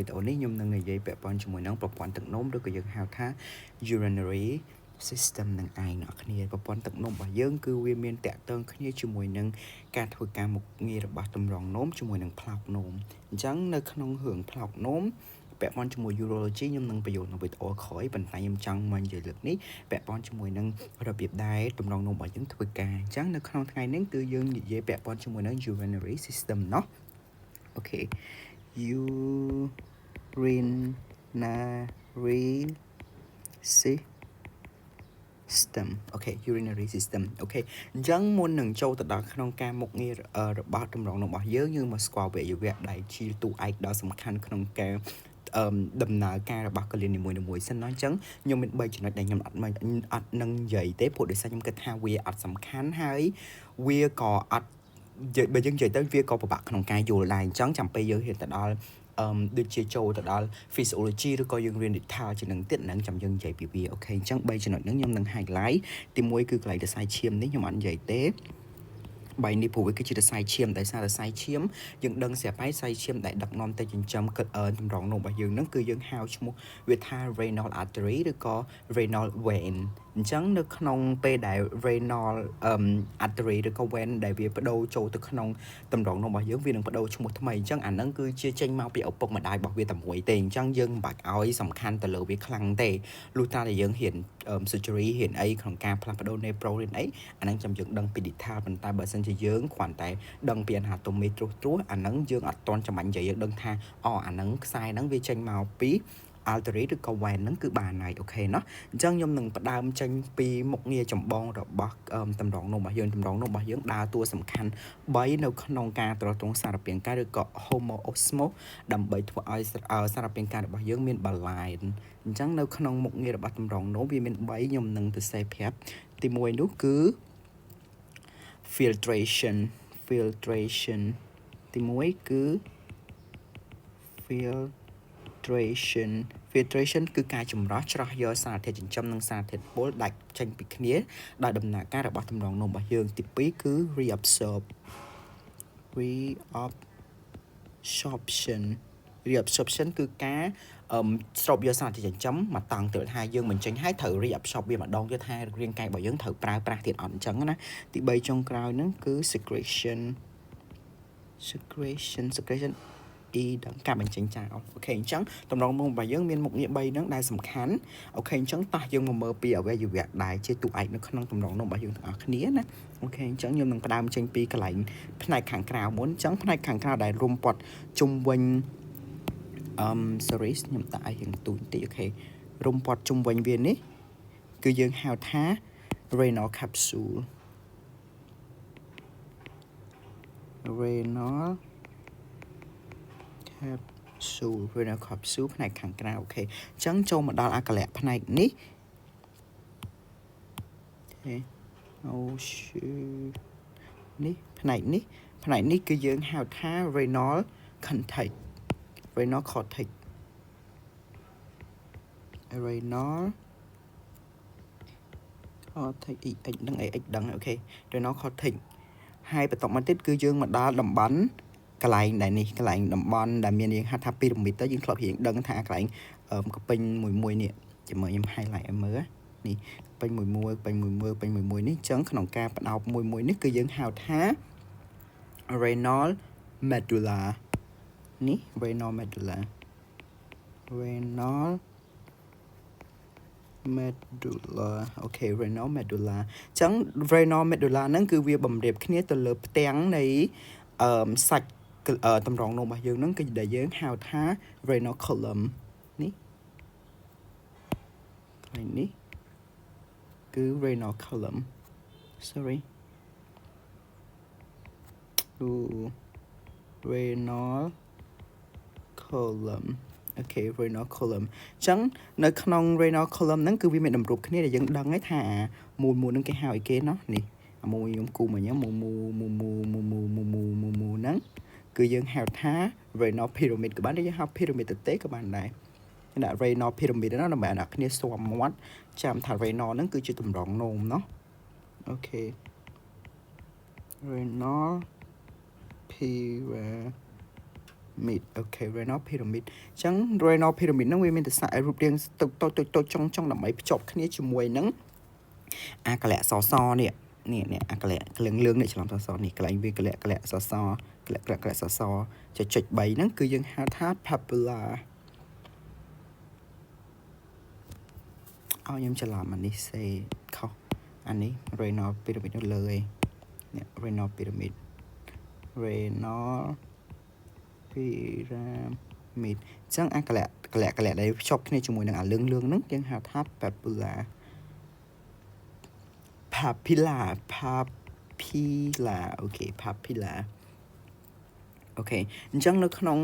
វីដេអូនេះខ្ញុំនឹងនិយាយពាក់ព័ន្ធជាមួយនឹងប្រព័ន្ធទឹកនោមឬក៏យើងហៅថា urinary system នឹងឯងអ្នកគ្នាប្រព័ន្ធទឹកនោមរបស់យើងគឺវាមានតាក់ទងគ្នាជាមួយនឹងការធ្វើការមុខងាររបស់តម្រងនោមជាមួយនឹងផ្លោកនោមអញ្ចឹងនៅក្នុងរឿងផ្លោកនោមពាក់ព័ន្ធជាមួយ urology ខ្ញុំនឹងបញ្យល់នៅវីដេអូក្រោយប៉ុន្តែខ្ញុំចង់មកនិយាយលើកនេះពាក់ព័ន្ធជាមួយនឹងរបៀបដែលតម្រងនោមរបស់យើងធ្វើការអញ្ចឹងនៅក្នុងថ្ងៃនេះគឺយើងនិយាយពាក់ព័ន្ធជាមួយនឹង urinary system ណោះ okay urinary system okay urinary system okay អញ្ចឹងមុននឹងចូលទៅដល់ក្នុងការមុខងាររបស់តម្រងរបស់យើងយើងមកស្គាល់វយវៈដែលជាតួឯកដ៏សំខាន់ក្នុងការអឺដំណើរការរបស់កលៀននីមួយៗសិនណាអញ្ចឹងខ្ញុំមាន3ចំណុចដែលខ្ញុំអត់អត់នឹងនិយាយទេព្រោះដោយសារខ្ញុំគិតថាវាអត់សំខាន់ហើយវាក៏អត់បើយើងនិយាយទៅវាក៏ពិបាកក្នុងការយល់ដែរអញ្ចឹងចាំពេលយើងហ៊ានទៅដល់អឺដូចជាចូលទៅដល់ physiology ឬក៏យើងរៀន detail ជានឹងទៀតហ្នឹងចាំយើងនិយាយពីវា okay អញ្ចឹង3ចំណុចហ្នឹងខ្ញុំនឹង highlight ទី1គឺកន្លែងសរសៃឈាមនេះខ្ញុំអត់និយាយទេបីនេះព្រោះវាគឺជាសរសៃឈាមដែលសារសរសៃឈាមយើងដឹងស្រាប់ហើយសរសៃឈាមដែលដឹកនាំទៅចិញ្ចឹមគិតតម្រងនោមរបស់យើងហ្នឹងគឺយើងហៅឈ្មោះវាថា renal artery ឬក៏ renal vein អញ្ចឹងនៅក្នុងពេលដែល renal artery ឬក៏ vein ដែលវាបដូរចូលទៅក្នុងតម្រងនោមរបស់យើងវានឹងបដូរឈ្មោះថ្មីអញ្ចឹងអាហ្នឹងគឺជាចេញមកពីឪពុកម្ដាយរបស់វាតែមួយទេអញ្ចឹងយើងមិនបាច់ឲ្យសំខាន់ទៅលើវាខ្លាំងទេលុះត្រាតែយើងហ៊ាន surgery ហ៊ានអីក្នុងការផ្លាស់ប្ដូរ nephro រៀនអីអាហ្នឹងចាំយើងដឹងពី detail ប៉ុន្តែបើសិនជាយើងគ្រាន់តែដឹងពី anatomy ត្រួសត្រាសអាហ្នឹងយើងអត់ទាន់ចាំបាច់និយាយយើងដឹងថាអូអាហ្នឹងខ្សែហ្នឹងវាចេញមកពី artery ឬក៏ vein ហ្នឹងគឺបានហើយ okay ណោះអញ្ចឹងខ្ញុំនឹងផ្ដើមចេញពីមុខងារចម្បងរបស់តម្រងនោមរបស់យើងតម្រងនោមរបស់យើងដើរតួសំខាន់3នៅក្នុងការទ្រទ្រង់សារពាង្គកាយឬក៏ homeosmosis ដើម្បីធ្វើឲ្យសារពាង្គកាយរបស់យើងមាន balance អញ្ចឹងនៅក្នុងមុខងាររបស់តម្រងនោមវាមាន3ខ្ញុំនឹងទៅសេប្រាប់ទី1នោះគឺ filtration filtration ទី1គឺ filtration filtration គឺការចម្រោះច្រោះយកសារធាតុចិញ្ចឹមនិងសារធាតុពុលដាច់ចេញពីគ្នាដោយដំណើរការរបស់តម្រងនោមរបស់យើងទី2គឺ reabsorb reabsorption reabsorption គឺការអឺស្រូបយកសារធាតុចិញ្ចឹមមកតង់ទៅថាយើងមិនចេញហើយត្រូវ reabsorb វាម្ដងទៀតថារាងកាយរបស់យើងត្រូវប្រើប្រាស់ទៀតអត់អញ្ចឹងណាទី3ចុងក្រោយហ្នឹងគឺ secretion secretion secretion អ៊ីដល់ការបញ្ចេញចោល okay អញ្ចឹងតម្រងមុខរបស់យើងមានមុខងារ3ហ្នឹងដែលសំខាន់ okay អញ្ចឹងតោះយើងមកមើលពីអវយវៈដែលជាតួឯកនៅក្នុងតម្រងនោមរបស់យើងទាំងអស់គ្នាណា okay អញ្ចឹងខ្ញុំនឹងផ្ដើមចេញពីកន្លែងផ្នែកខាងក្រៅមុនអញ្ចឹងផ្នែកខាងក្រៅដែលរុំព័ទ្ធជុំវិញអឹម sorry ខ្ញុំដាក់ឲ្យរៀងទូចបន្តិច okay រុំព័ទ្ធជុំវិញវានេះគឺយើងហៅថា renal capsule renal capsule renal capsule ផ្នែកខាងក្រៅ okay អញ្ចឹងចូលមកដល់អាកលៈផ្នែកនេះ okay អូ shoot នេះផ្នែកនេះផ្នែកនេះគឺយើងហៅថា renal cortex renal cortex renal cortex EX នឹង AX ដឹង okay renal cortex ហើយបន្តមកទៀតគឺយើងមកដល់តំបន់កន្លែងដែលនេះកន្លែងតំបន់ដែលមានយើងហៅថាពីរ៉ាមីតទៅយើងធ្លាប់រៀនដឹងថាកន្លែងកពេញមួយមួយនេះចាំមើលខ្ញុំ highlight ឲ្យមើលនេះពេញមួយមួយពេញមួយមួយពេញមួយមួយនេះអញ្ចឹងក្នុងការបដោបមួយមួយនេះគឺយើងហៅថា renal medulla នេះ renal medulla renal medulla okay renal medulla អញ្ចឹង renal medulla ហ្នឹងគឺវាបំរៀបគ្នាទៅលើផ្ទាំងនៃអឺសាច់តម្រងនោមរបស់យើងហ្នឹងគឺដែលយើងហៅថា renal column នេះកន្លែងនេះគឺ renal column sorry អូ renal column okay renal column អញ្ចឹងនៅក្នុង renal column ហ្នឹងគឺវាមានតម្រូបគ្នាដែលយើងដឹងហើយថាមូលមូលហ្នឹងគេហៅអីគេណោះនេះអាមួយខ្ញុំគូមកញ៉ឹងមូមូមូមូមូមូមូមូមូមូហ្នឹងគឺយើងហៅថា renal pyramid ក៏បានដែរយើងហៅ pyramid ទៅទេក៏បានដែរដាក់ renal pyramid ហ្នឹងដើម្បីឲ្យអ្នកគ្នាស្គាល់មាត់ចាំថា renal ហ្នឹងគឺជាតម្រងនោមណោះ okay renal pyramid pyramid okay renal pyramid អញ្ចឹង renal pyramid ហ្នឹងវាមានទស្សនៈរូបរាងតូចតូចតូចចុងចុងដើម្បីភ្ជាប់គ្នាជាមួយនឹងអាកលៈសសនេះនេះនេះអាកលៈក្លៀងលឿងនេះច្រឡំសសនេះកន្លែងវាកលៈកលៈសសកលៈកលៈកលៈសសចុចចុច3ហ្នឹងគឺយើងហៅថា papilla ឲ្យខ្ញុំច្រឡំអានេះសេខុសអានេះ renal pyramid នៅលើឯងនេះ renal pyramid renal pyramid អញ្ចឹងអាកលៈកលៈកលៈដែលភ្ជាប់គ្នាជាមួយនឹងអាលឿងលឿងហ្នឹងយើងហៅថា papilla papilla papilla okay papilla okay អញ្ចឹងនៅក្នុង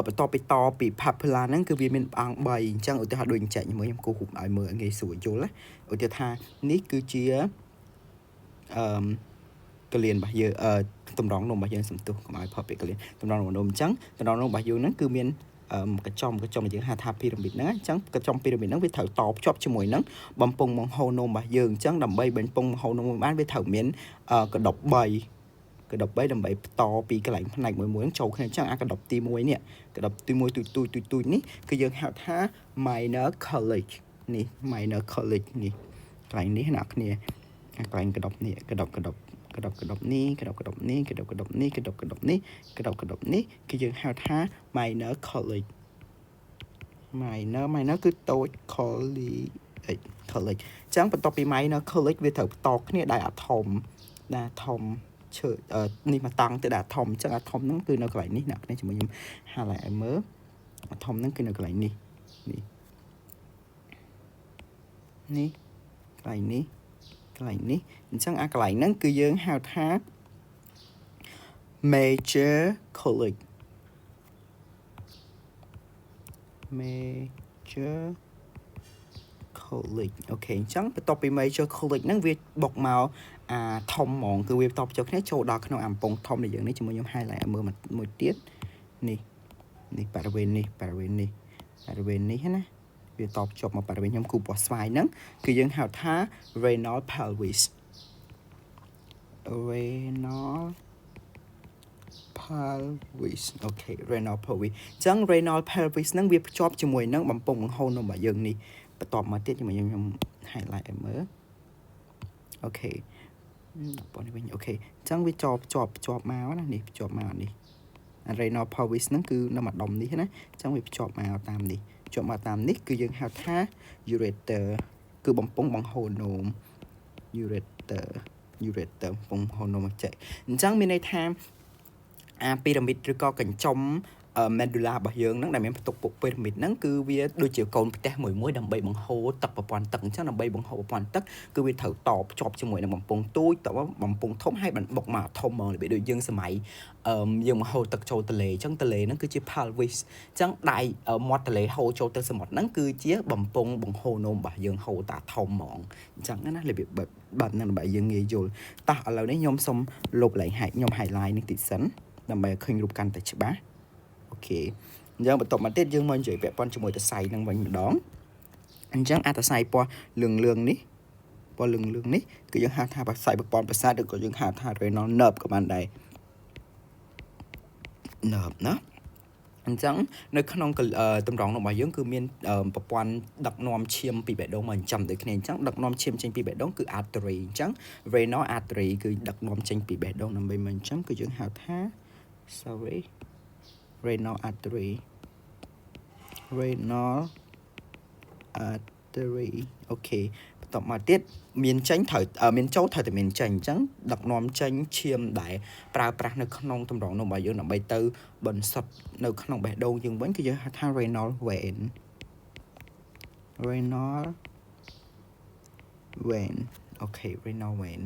បន្ទាប់ពីតពី papilla ហ្នឹងគឺវាមានអង្គ3អញ្ចឹងឧទាហរណ៍ដូចចែកជាមួយខ្ញុំគូសរូបឲ្យមើលងាយស្រួលយល់ណាឧទាហរណ៍ថានេះគឺជាអឺកលៀនរបស់យើងអឺតម្រងនំរបស់យើងសំទុះកុំឲ្យផុតពីកលៀនតម្រងនំអញ្ចឹងតម្រងនំរបស់យើងហ្នឹងគឺមានកញ្ចំកញ្ចំដែលយើងហៅថាពីរ៉ាមីតហ្នឹងអញ្ចឹងកញ្ចំពីរ៉ាមីតហ្នឹងវាត្រូវតភ្ជាប់ជាមួយនឹងបំពង់បង្ហូរនំរបស់យើងអញ្ចឹងដើម្បីបំពង់បង្ហូរនំបានវាត្រូវមានកដប់3កដប់3ដើម្បីបន្តពីកន្លែងផ្នែកមួយមួយហ្នឹងចូលគ្នាអញ្ចឹងអាកដប់ទី1នេះកដប់ទី1ទូចទូចទូចទូចនេះគឺយើងហៅថា minor calyx នេះ minor calyx នេះកន្លែងនេះណាគ្នាកន្លែងកដប់នេះកដប់កដប់កដប់កដប់នេះកដប់កដប់នេះកដប់កដប់នេះកដប់កដប់នេះកដប់កដប់នេះគឺយើងហៅថា minor calyx minor minor គឺតូច calyx calyx អញ្ចឹងបន្ទាប់ពី minor calyx វាត្រូវបន្តគ្នាដោយអាធំដែលធំឈើនេះមកតង់ទៅដល់អាធំអញ្ចឹងអាធំហ្នឹងគឺនៅកន្លែងនេះអ្នកគ្នាជាមួយខ្ញុំហាឡៃឲ្យមើលអាធំហ្នឹងគឺនៅកន្លែងនេះនេះនេះកន្លែងនេះកន្លែងនេះអញ្ចឹងអាកន្លែងហ្នឹងគឺយើងហៅថា major calyx major calyx okay អញ្ចឹងបន្ទាប់ពី major calyx ហ្នឹងវាបុកមកអាធំហ្មងគឺវាតបចូលគ្នាចូលដល់ក្នុងអាកំពង់ធំនៃយើងនេះជាមួយខ្ញុំ highlight ឲ្យមើលមួយទៀតនេះនេះបរិវេណនេះបរិវេណនេះបរិវេណនេះណាវាតបជាប់មកបរិវេណខ្ញុំគូពណ៌ស្វាយហ្នឹងគឺយើងហៅថា renal pelvis renal pelvis okay renal pelvis អញ្ចឹង renal pelvis ហ្នឹងវាភ្ជាប់ជាមួយនឹងបំពង់បង្ហូរនំរបស់យើងនេះបន្ទាប់មកទៀតខ្ញុំខ្ញុំ highlight ឲ្យមើល okay ប៉ុណ្នេះវិញ okay អញ្ចឹងវាជាប់ជាប់ជាប់មកណានេះភ្ជាប់មកនេះ renal pelvis ហ្នឹងគឺនៅម្ដុំនេះណាអញ្ចឹងវាភ្ជាប់មកតាមនេះភ្ជាប់មកតាមនេះគឺយើងហៅថា ureter គឺបំពង់បង្ហូរនោម ureter ureter បំពង់បង្ហូរនោមចេះអញ្ចឹងមានន័យថាអាពីរ៉ាមីតឬក៏កញ្ចុំ medulla របស់យើងហ្នឹងដែលមានផ្ទុកពុកពីរ៉ាមីតហ្នឹងគឺវាដូចជាកូនផ្ទះមួយមួយដើម្បីបង្ហូរទឹកប្រព័ន្ធទឹកអញ្ចឹងដើម្បីបង្ហូរប្រព័ន្ធទឹកគឺវាត្រូវតភ្ជាប់ជាមួយនឹងបំពង់ទូចតបំពង់ធំហើយបានបុកមកធំហ្មងរបៀបដូចយើងសម័យអឺយើងបង្ហូរទឹកចូលទន្លេអញ្ចឹងទន្លេហ្នឹងគឺជា pelvis អញ្ចឹងដៃមាត់ទន្លេហូរចូលទៅសមុទ្រហ្នឹងគឺជាបំពង់បង្ហូរនោមរបស់យើងហូរតាធំហ្មងអញ្ចឹងណារបៀបបែបហ្នឹងដើម្បីយើងងាយយល់តោះឥឡូវនេះខ្ញុំសុំលុបឡើងខ្ញុំ highlight នេះតិចសិនដើម្បីឲ្យឃើញរូបកាន់តែច្បាស់okay អញ្ចឹងបន្ទាប់មកទៀតយើងមកនិយាយពាក់ព័ន្ធជាមួយសរសៃនឹងវិញម្ដងអញ្ចឹងអាសរសៃពណ៌លឿងលឿងនេះពណ៌លឿងលឿងនេះគឺយើងហៅថាសរសៃប្រព័ន្ធប្រសាទឬក៏យើងហៅថា renal nerve ក៏បានដែរ nerve ណាអញ្ចឹងនៅក្នុងតម្រងរបស់យើងគឺមានប្រព័ន្ធដឹកនាំឈាមពីបេះដូងមកចិញ្ចឹមដូចគ្នាអញ្ចឹងដឹកនាំឈាមចេញពីបេះដូងគឺ artery អញ្ចឹង renal artery គឺដឹកនាំចេញពីបេះដូងដើម្បីមកចិញ្ចឹមគឺយើងហៅថា sorry renal artery renal artery okay បន្ទាប់មកទៀតមានចេញត្រូវមានចូលត្រូវតែមានចេញអញ្ចឹងដឹកនាំចេញឈាមដែលប្រើប្រាស់នៅក្នុងតម្រងនោមរបស់យើងដើម្បីទៅបន្សុទ្ធនៅក្នុងបេះដូងយើងវិញគឺយើងហៅថា renal vein renal vein okay renal vein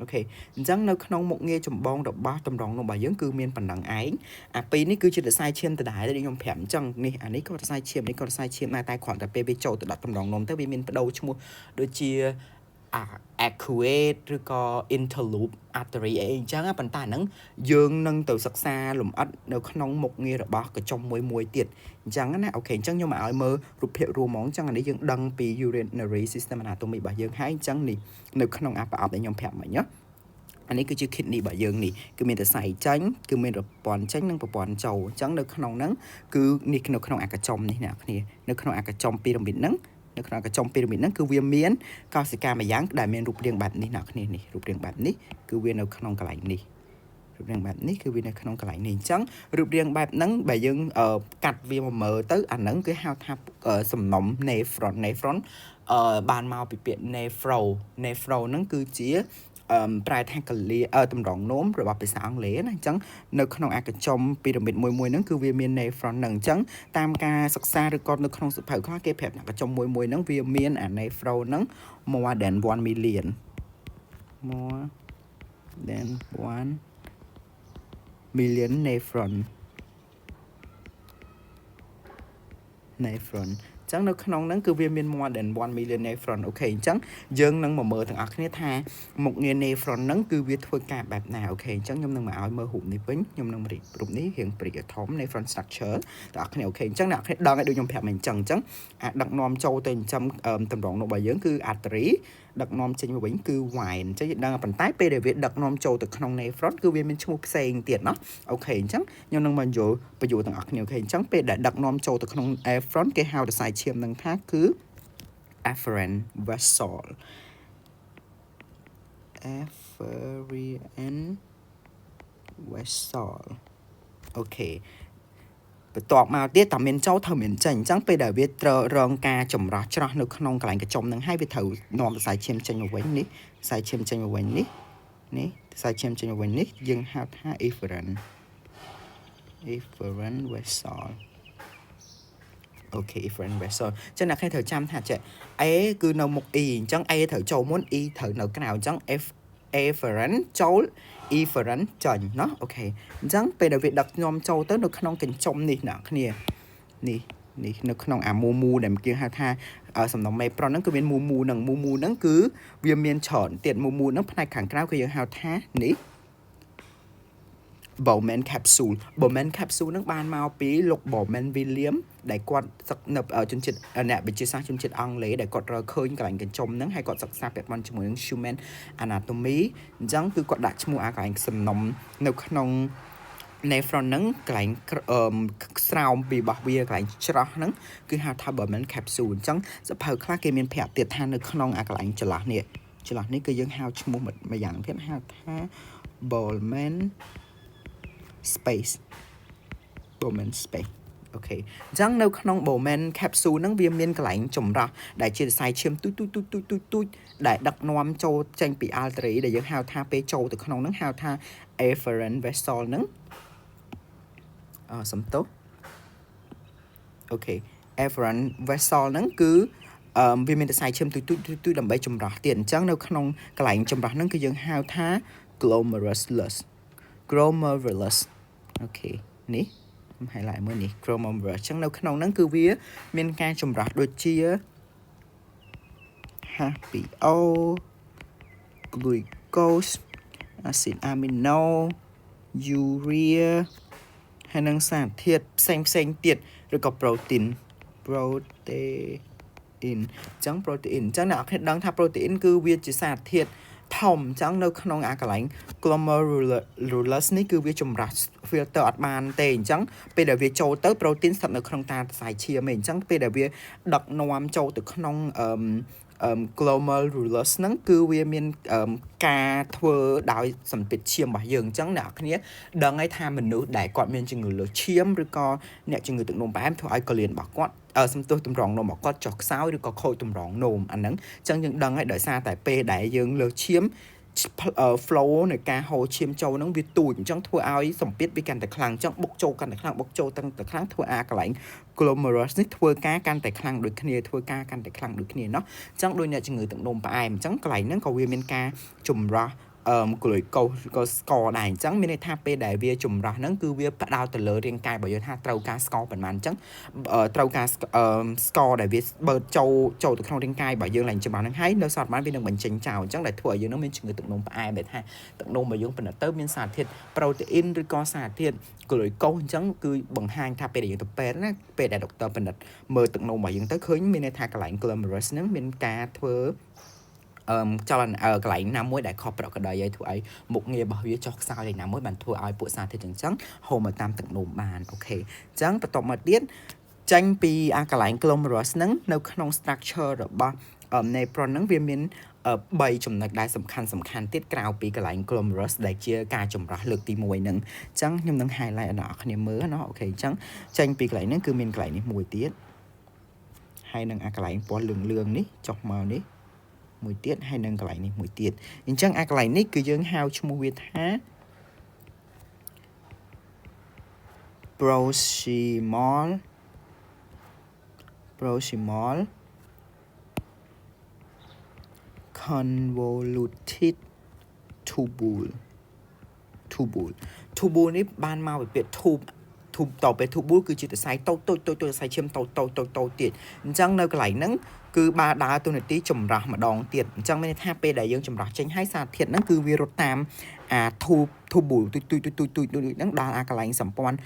okay អញ្ចឹងនៅក្នុងមុខងារចម្បងរបស់តម្រងនោមរបស់យើងគឺមានប៉ុណ្ណឹងឯងអាពីរនេះគឺជាសរសៃឈាមដដែលដែលខ្ញុំប្រាប់អញ្ចឹងនេះអានេះក៏សរសៃឈាមនេះក៏សរសៃឈាមដែរតែគ្រាន់តែពេលវាចូលទៅដល់តម្រងនោមទៅវាមានបដូរឈ្មោះដូចជា arcuate ឬក៏ interlobe artery អីអញ្ចឹងប៉ុន្តែហ្នឹងយើងនឹងទៅសិក្សាលម្អិតនៅក្នុងមុខងាររបស់កញ្ចុំមួយមួយទៀតអញ្ចឹងណាokay អញ្ចឹងខ្ញុំមកឲ្យមើលរូបភាពរួមហ្មងអញ្ចឹងអានេះយើងដឹងពី urinary system anatomy របស់យើងហើយអញ្ចឹងនេះនៅក្នុងអាប្រអប់ដែលខ្ញុំប្រាប់មិញណា អានេះគឺជា kidney របស់យើងនេះគឺមានសរសៃចេញគឺមានប្រព័ន្ធចេញនិងប្រព័ន្ធចូលអញ្ចឹងនៅក្នុងហ្នឹងគឺនេះនៅក្នុងអាកញ្ចុំនេះអ្នកគ្នានៅក្នុងអាកញ្ចុំពីរ៉ាមីតហ្នឹងនៅក្នុងកញ្ចុំពីរ៉ាមីតហ្នឹងគឺវាមានកោសិកាមួយយ៉ាងដែលមានរូបរាងបែបនេះអ្នកគ្នានេះរូបរាងបែបនេះគឺវានៅក្នុងកន្លែងនេះរូបរាងបែបនេះគឺវានៅក្នុងកន្លែងនេះអញ្ចឹងរូបរាងបែបហ្នឹងបើយើងកាត់វាមកមើលទៅអាហ្នឹងគឺហៅថាសំណុំ nephron nephron អឺបានមកពីពាក្យ nephro nephro ហ្នឹងគឺជាអឺប្រែថាកលាតម្រងនោមរបស់ភាសាអង់គ្លេសណាអញ្ចឹងនៅក្នុងអាកញ្ចុំពីរ៉ាមីតមួយមួយហ្នឹងគឺវាមាន nephron ហ្នឹងអញ្ចឹងតាមការសិក្សាឬក៏នៅក្នុងសៀវភៅខ្លះគេប្រាប់ថាកញ្ចុំមួយមួយហ្នឹងវាមានអា nephron ហ្នឹង more than 1 million more than 1 million nephron nephron ចឹងនៅក្នុងហ្នឹងគឺវាមាន more than 1 million nephron OK អញ្ចឹងយើងនឹងមកមើលទាំងអស់គ្នាថាមុខងារ nephron ហ្នឹងគឺវាធ្វើការបែបណា OK អញ្ចឹងខ្ញុំនឹងមកឲ្យមើលរូបនេះវិញខ្ញុំនឹងរៀបរូបនេះរៀងព្រិចធំ nephron structure ទាំងអស់គ្នា OK អញ្ចឹងអ្នកគ្នាដឹងឲ្យដូចខ្ញុំប្រាប់មកអញ្ចឹងអញ្ចឹងអាដឹកនាំចូលទៅចិញ្ចឹមតម្រងនោះរបស់យើងគឺ artery ដឹកនាំចេញមកវិញគឺ vein អញ្ចឹងយើងដឹងប៉ុន្តែពេលដែលវាដឹកនាំចូលទៅក្នុង nephron គឺវាមានឈ្មោះផ្សេងទៀតណោះ OK អញ្ចឹងខ្ញុំនឹងមកយល់បញ្យល់ទាំងអស់គ្នា OK អញ្ចឹងពេលដែលដឹកនាំចូលទៅក្នុង nephron គេហៅសរសៃឈាមនឹងថាគឺ afferent vessel afferent vessel OK បន្ទាប់មកទៀតតើមានចូលត្រូវមានចេញអញ្ចឹងពេលដែលវាត្រូវរងការចម្រោះច្រោះនៅក្នុងកន្លែងកញ្ចុំនឹងហើយវាត្រូវនាំសរសៃឈាមចេញមកវិញនេះសរសៃឈាមចេញមកវិញនេះនេះសរសៃឈាមចេញមកវិញនេះយើងហៅថា efferent efferent vessel OK efferent vessel ចឹងអ្នកគ្នាត្រូវចាំថាចេះ A គឺនៅមុខ E អញ្ចឹង A ត្រូវចូលមុន E ត្រូវនៅក្រៅអញ្ចឹង F afferent ចូល efferent ចេញណោះ OK អញ្ចឹងពេលដែលវាដឹកនាំចូលទៅនៅក្នុងកញ្ចុំនេះអ្នកគ្នានេះនេះនៅក្នុងអាមូមូដែលគេហៅថាសំណុំ nephron ហ្នឹងគឺមានមូមូហ្នឹងមូមូហ្នឹងគឺវាមានច្រើនទៀតមូមូហ្នឹងផ្នែកខាងក្រៅគឺយើងហៅថានេះ Bowman capsule Bowman capsule ហ្នឹងបានមកពីលោក Bowman William ដែលគាត់សឹកនៅជនជាតិអ្នកវិទ្យាសាស្ត្រជនជាតិអង់គ្លេសដែលគាត់រកឃើញកន្លែងកញ្ចុំហ្នឹងហើយគាត់សិក្សាពាក់ព័ន្ធជាមួយនឹង human anatomy អញ្ចឹងគឺគាត់ដាក់ឈ្មោះអាកន្លែងសំណុំនៅក្នុង nephron ហ្នឹងកន្លែងស្រោមពីរបស់វាកន្លែងច្រោះហ្នឹងគឺហៅថា Bowman capsule អញ្ចឹងសៀវភៅខ្លះគេមានប្រាប់ទៀតថានៅក្នុងអាកន្លែងចន្លោះនេះចន្លោះនេះគឺយើងហៅឈ្មោះមួយយ៉ាងទៀតហៅថា Bowman space Bowman space OK អញ្ចឹងនៅក្នុង Bowman capsule ហ្នឹងវាមានកន្លែងចម្រោះដែលជាសរសៃឈាមទូចទូចទូចទូចទូចទូចដែលដឹកនាំចូលចេញពី artery ដែលយើងហៅថាពេលចូលទៅក្នុងហ្នឹងហៅថា afferent vessel ហ្នឹងអសំទោស OK afferent vessel ហ្នឹងគឺអឺវាមានសរសៃឈាមទូចទូចទូចដើម្បីចម្រោះទៀតអញ្ចឹងនៅក្នុងកន្លែងចម្រោះហ្នឹងគឺយើងហៅថា glomerulus glomerulus OK នេះខ្ញុំ highlight មួយនេះ glomerulus អញ្ចឹងនៅក្នុងហ្នឹងគឺវាមានការចម្រោះដូចជា H2O glucose acid amino urea ហើយនឹងសារធាតុផ្សេងផ្សេងទៀតឬក៏ protein protein អញ្ចឹង protein អញ្ចឹងអ្នកនរគ្នាដឹងថា protein គឺវាជាសារធាតុធំអញ្ចឹងនៅក្នុងអាកន្លែង glomerulus នេះគឺវាចម្រោះ filter អត់បានទេអញ្ចឹងពេលដែលវាចូលទៅ protein ស្ថិតនៅក្នុងតាសរសៃឈាមឯងអញ្ចឹងពេលដែលវាដឹកនាំចូលទៅក្នុងអឺ glomerulus ហ្នឹងគឺវាមានការធ្វើដោយសម្ពាធឈាមរបស់យើងអញ្ចឹងអ្នកគ្នាដឹងហើយថាមនុស្សដែលគាត់មានជំងឺលើសឈាមឬក៏អ្នកជំងឺទឹកនោមផ្អែមធ្វើឲ្យកលៀនរបស់គាត់សំទោសតម្រងនោមរបស់គាត់ចុះខ្សោយឬក៏ខូចតម្រងនោមអាហ្នឹងអញ្ចឹងយើងដឹងហើយដោយសារតែពេលដែលយើងលើសឈាម flow នៃការហូរឈាមចូលហ្នឹងវាទូចអញ្ចឹងធ្វើឲ្យសម្ពាធវាកាន់តែខ្លាំងអញ្ចឹងបុកចូលកាន់តែខ្លាំងបុកចូលកាន់តែខ្លាំងធ្វើអាកន្លែង glomerulus នេះធ្វើការកាន់តែខ្លាំងដូចគ្នាធ្វើការកាន់តែខ្លាំងដូចគ្នាណោះអញ្ចឹងដូចអ្នកជំងឺទឹកនោមផ្អែមអញ្ចឹងកន្លែងហ្នឹងក៏វាមានការចម្រោះអឺក្លុយកូសក៏ស្ករដែរអញ្ចឹងមានន័យថាពេលដែលវាចម្រោះហ្នឹងគឺវាផ្ដោតទៅលើរាងកាយរបស់យើងថាត្រូវការស្ករប៉ុន្មានអញ្ចឹងត្រូវការស្ករដែលវាបឺតចូលចូលទៅក្នុងរាងកាយរបស់យើងឡើងចម្រោះហ្នឹងហើយនៅសល់ប៉ុន្មានវានឹងបញ្ចេញចោលអញ្ចឹងដែលធ្វើឲ្យយើងនឹងមានជំងឺទឹកនោមផ្អែមដែលថាទឹកនោមរបស់យើងពិនិត្យទៅមានសារធាតុប្រូតេអ៊ីនឬក៏សារធាតុក្លុយកូសអញ្ចឹងគឺបង្ហាញថាពេលដែលយើងទៅពេទ្យណាពេលដែលដុកទ័រពិនិត្យមើលទឹកនោមរបស់យើងទៅឃើញមានន័យថាកន្លែង glomerulus ហ្នឹងមានការធ្វើ អឺចលនាកន្លែងណាមួយដែលខុសប្រក្រតីឲ្យធ្វើឲ្យមុខងាររបស់វាចុះខ្សោយឯណាមួយបានធ្វើឲ្យពួកសារធាតុអញ្ចឹងហូរមកតាមទឹកនោមបាន okay អញ្ចឹងបន្ទាប់មកទៀតចេញពីអាកន្លែង glomerulus ហ្នឹងនៅក្នុង structure របស់ nephron ហ្នឹងវាមាន3ចំណុចដែលសំខាន់សំខាន់ទៀតក្រៅពីកន្លែង glomerulus ដែលជាការចម្រោះលើកទី1ហ្នឹងអញ្ចឹងខ្ញុំនឹង highlight ឲ្យអ្នកគ្នាមើលណោះ okay អញ្ចឹងចេញពីកន្លែងហ្នឹងគឺមានកន្លែងនេះមួយទៀតហើយនឹងអាកន្លែងពណ៌លឿងលឿងនេះចុះមកនេះមួយទៀតហើយនឹងកន្លែងនេះមួយទៀតអញ្ចឹងអាកន្លែងនេះគឺយើងហៅឈ្មោះវាថា proximal convoluted tubule tubule tubule នេះបានមកពីពាក្យ tube tube តទៅ tubule គឺជាសរសៃតូចតូចតូចតូចសរសៃឈាមតូចតូចតូចតូចទៀតអញ្ចឹងនៅកន្លែងហ្នឹងគឺបើដើរទូនាទីចម្រោះម្ដងទៀតអញ្ចឹងមានន័យថាពេលដែលយើងចម្រោះចេញហើយសារធាតុហ្នឹងគឺវារត់តាមអា tubule ទូចទូចទូចទូចទូចទូចហ្នឹងដល់អាកន្លែងសម្ព័ន្ធ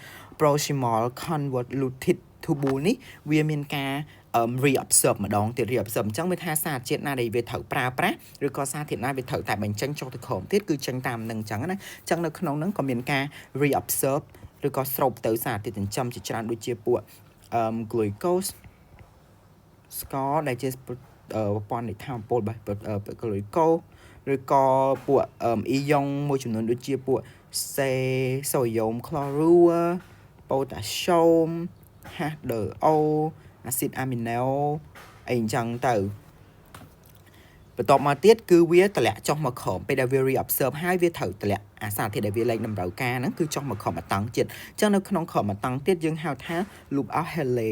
proximal convoluted tubule នេះវាមានការ reabsorb ម្ដងទៀត reabsorb អញ្ចឹងវាថាសារជាតិណាដែលវាត្រូវប្រើប្រាស់ឬក៏សារធាតុណាវាត្រូវតែបញ្ចេញចុះទៅក្រោមទៀតគឺចេញតាមនឹងអញ្ចឹងណាអញ្ចឹងនៅក្នុងហ្នឹងក៏មានការ reabsorb ឬក៏ស្រូបទៅសារធាតុចិញ្ចឹមជាច្រើនដូចជាពួក glucose ស្ករដែលជាប្រព័ន្ធនៃធម៌ពលរបស់ glucose ឬក៏ពួកអ៊ីយ៉ុងមួយចំនួនដូចជាពួកសេសូដ្យូមក្លរូប៉ូតាស្យូម H2O អាស៊ីតអាមីណូអីអញ្ចឹងទៅបន្ទាប់មកទៀតគឺវាតម្លាក់ចុះមកក្រោមពេលដែលវា reabsorb ហើយវាត្រូវតម្លាក់អាសារធាតុដែលវាលែងតម្រូវការហ្នឹងគឺចុះមកក្រោមអតង់ជាតិអញ្ចឹងនៅក្នុងក្រោមអតង់ទៀតយើងហៅថា loop of Henle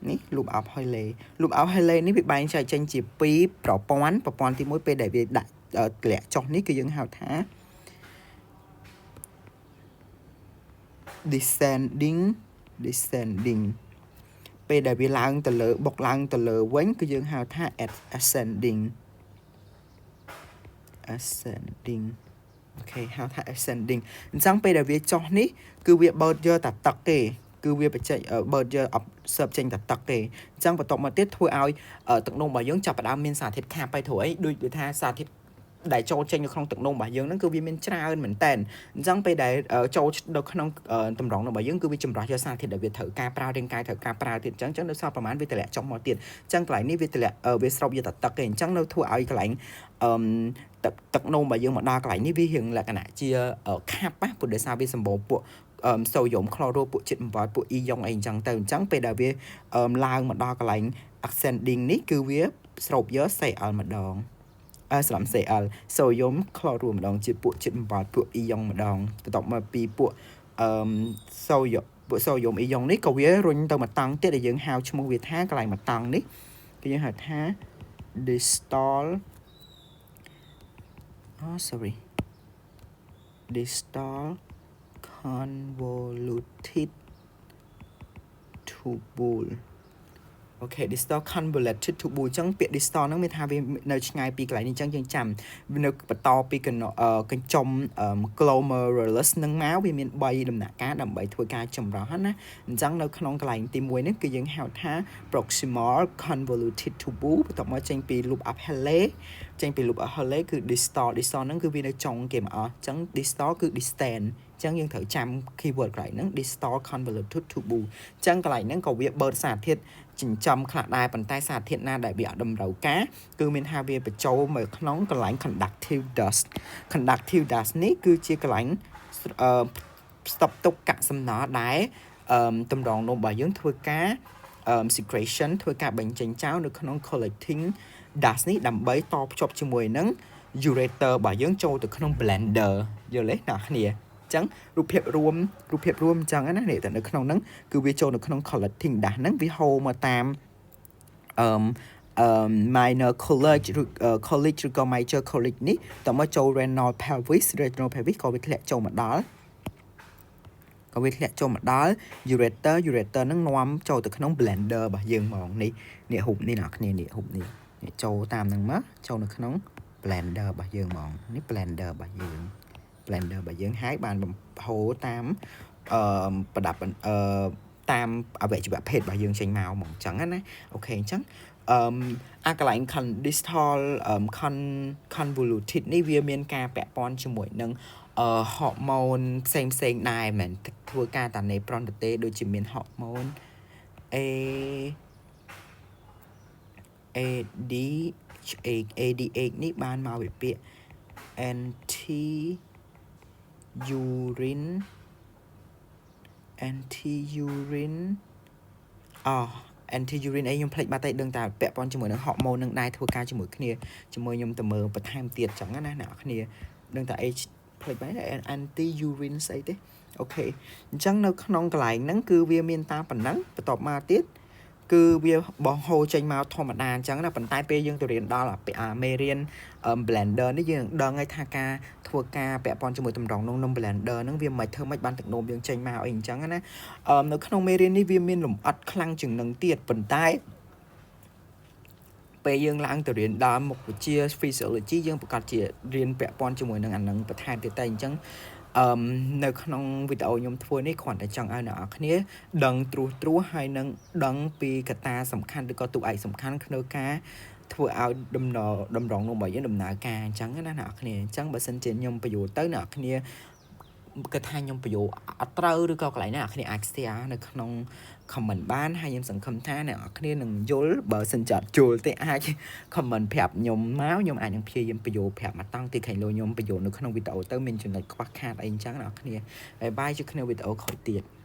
នេះ loop of Henle loop of Henle នេះវាបែងចែកចេញជាពីរប្រព័ន្ធប្រព័ន្ធទី1ពេលដែលវាដាក់តម្លាក់ចុះនេះគឺយើងហៅថា descending descending ពេលដែលវាឡើងទៅលើបុកឡើងទៅលើវិញគឺយើងហៅថា ascending ascending okay ហៅថា ascending អញ្ចឹងពេលដែលវាចុះនេះគឺវាបឺតយកតែទឹកទេគឺវាបច្ចេកបឺតយក absorb ចេញតែទឹកទេអញ្ចឹងបន្ទាប់មកទៀតធ្វើឲ្យទឹកនោមរបស់យើងចាប់ផ្ដើមមានសារធាតុខាប់ទៅព្រោះអីដូចថាសារធាតុដែលចូលចេញនៅក្នុងទឹកនោមរបស់យើងហ្នឹងគឺវាមានច្រើនមែនតើអញ្ចឹងពេលដែលចូលនៅក្នុងតម្រងរបស់យើងគឺវាចម្រោះយកសារធាតុដែលវាត្រូវការប្រើរាងកាយត្រូវការប្រើទៀតអញ្ចឹងអញ្ចឹងនៅសល់ប្រហែលវាតម្លាក់ចុះមកទៀតអញ្ចឹងកន្លែងនេះវាតម្លាក់វាស្រូបយកតែទឹកទេអញ្ចឹងនៅធ្វើឲ្យកន្លែងអឺទឹកទឹកនោមរបស់យើងមកដល់កន្លែងនេះវារៀងលក្ខណៈជាខាប់ណាព្រោះដោយសារវាសម្បូរពួកសូដ្យូមក្លរូពួកជាតិអំបិលពួកអ៊ីយ៉ុងអីអញ្ចឹងទៅអញ្ចឹងពេលដែលវាឡើងមកដល់កន្លែង ascending នេះគឺវាស្រូបយក Cl ម្ដងអឺស្រាប់ Cl សូដ្យូមក្លរូម្ដងជាពួកជាតិអំបិលពួកអ៊ីយ៉ុងម្ដងបន្ទាប់មកពីពួកអឺសូដ្យពួកសូដ្យូមអ៊ីយ៉ុងនេះក៏វារុញទៅមកតង់ទៀតដែលយើងហៅឈ្មោះវាថាកន្លែងមកតង់នេះគឺយើងហៅថា distal oh sorry distal convoluted tubule okay distal convoluted tubule អញ្ចឹងពាក្យ distal ហ្នឹងមានថាវានៅឆ្ងាយពីកន្លែងនេះអញ្ចឹងយើងចាំវានៅបន្តពីកញ្ចុំ glomerulus ហ្នឹងមកវាមាន3ដំណាក់កាលដើម្បីធ្វើការចម្រោះណាអញ្ចឹងនៅក្នុងកន្លែងទី1នេះគឺយើងហៅថា proximal convoluted tubule បន្ទាប់មកចេញពី loop of Henle ចេញពី loop of Henle គឺ distal distal ហ្នឹងគឺវានៅចុងគេមកអស់អញ្ចឹង distal គឺ distant អញ្ចឹងយើងត្រូវចាំ keyword កន្លែងហ្នឹង distal convoluted tubule អញ្ចឹងកន្លែងហ្នឹងក៏វាបឺតសារធាតុចិញ្ចឹមខ្លះដែរប៉ុន្តែសារធាតុណាដែលវាអត់តម្រូវការគឺមានថាវាបញ្ចូលមកក្នុងកន្លែង conductive duct conductive duct នេះគឺជាកន្លែងអឺស្តុបទុកកាកសំណល់ដែលអឺតម្រងនោមរបស់យើងធ្វើការ secretion ធ្វើការបញ្ចេញចោលនៅក្នុង collecting duct នេះដើម្បីតភ្ជាប់ជាមួយនឹង ureter របស់យើងចូលទៅក្នុង bladder យល់ទេអ្នកគ្នាអញ្ចឹងរូបភាពរួមរូបភាពរួមអញ្ចឹងណានេះតែនៅក្នុងហ្នឹងគឺវាចូលនៅក្នុង collecting duct ហ្នឹងវាហូរមកតាមអឺអឺ minor calyx ឬ calyx ឬក៏ major calyx នេះតមកចូល renal pelvis renal pelvis ក៏វាធ្លាក់ចូលមកដល់ក៏វាធ្លាក់ចូលមកដល់ ureter ureter ហ្នឹងនាំចូលទៅក្នុង bladder របស់យើងហ្មងនេះនេះរូបនេះអ្នកគ្នានេះរូបនេះនេះចូលតាមហ្នឹងមកចូលនៅក្នុង bladder របស់យើងហ្មងនេះ bladder របស់យើង bladder របស់យើងហើយបានបំហូរតាមអឺប្រដាប់អឺ តាមអវយវៈភេទរបស់យើងចេញមកហ្មងអញ្ចឹងណា okay អញ្ចឹងអឺអាកន្លែង distal convoluted នេះវាមានការពាក់ព័ន្ធជាមួយនឹងអឺហូម៉ូនផ្សេងផ្សេងដែរមិនធ្វើការតា nephron ទេដូចជាមានហូម៉ូន A A D H ADH នេះបានមកពីពាក្យ anti urine anti urine អ anti urine អីខ្ញុំភ្លេចបាត់តែដឹងតែពាក់ព័ន្ធជាមួយនឹងហូម៉ូននឹងដែរធ្វើការជាមួយគ្នាជាមួយខ្ញុំទៅមើលបន្ថែមទៀតចឹងណាអ្នកគ្នាដឹងតែ H ភ្លេចបាត់ anti urine ស្អីទេ okay អញ្ចឹងនៅក្នុងកន្លែងហ្នឹងគឺវាមានតាមប៉ុណ្ណឹងបន្ទាប់មកទៀតគឺវាបងហូរចេញមកធម្មតាអញ្ចឹងណាប៉ុន្តែពេលយើងទៅរៀនដល់អាមេរៀន bladder នេះយើងនឹងដឹងហើយថាការធ្វើការពាក់ព័ន្ធជាមួយតម្រងក្នុង bladder ហ្នឹងវាមិនធ្វើម៉េចបានទឹកនោមយើងចេញមកអីអញ្ចឹងណានៅក្នុងមេរៀននេះវាមានលម្អិតខ្លាំងជាងនឹងទៀតប៉ុន្តែពេលយើងឡើងទៅរៀនដល់មុខវិជ្ជា physiology យើងប្រកាសជារៀនពាក់ព័ន្ធជាមួយនឹងអានឹងបន្ថែមទៀតតែអញ្ចឹងអឺនៅក្នុងវីដេអូខ្ញុំធ្វើនេះគ្រាន់តែចង់ឲ្យអ្នកនរគ្នាដឹងត្រួសត្រាសហើយនឹងដឹងពីកត្តាសំខាន់ឬក៏តួឯកសំខាន់ក្នុងការធ្វើឲ្យដំណតម្រងនោមរបស់យើងដំណើរការអញ្ចឹងណាអ្នកនរគ្នាអញ្ចឹងបើសិនជាខ្ញុំបញ្យល់ទៅអ្នកនរគ្នាគិតថាខ្ញុំបញ្យល់អត់ត្រូវឬក៏កន្លែងណាអ្នកគ្នាអាច share នៅក្នុង comment បានហើយខ្ញុំសង្ឃឹមថាអ្នកនរគ្នានឹងយល់បើសិនជាអត់យល់ទេអាច comment ប្រាប់ខ្ញុំមកខ្ញុំអាចនឹងព្យាយាមបញ្យល់ប្រាប់មកតង់ទីខៃលោខ្ញុំបញ្យល់នៅក្នុងវីដេអូទៅមានចំណុចខ្វះខាតអីអញ្ចឹងអ្នកនរគ្នាbye bye ជួបគ្នាវីដេអូក្រោយទៀត។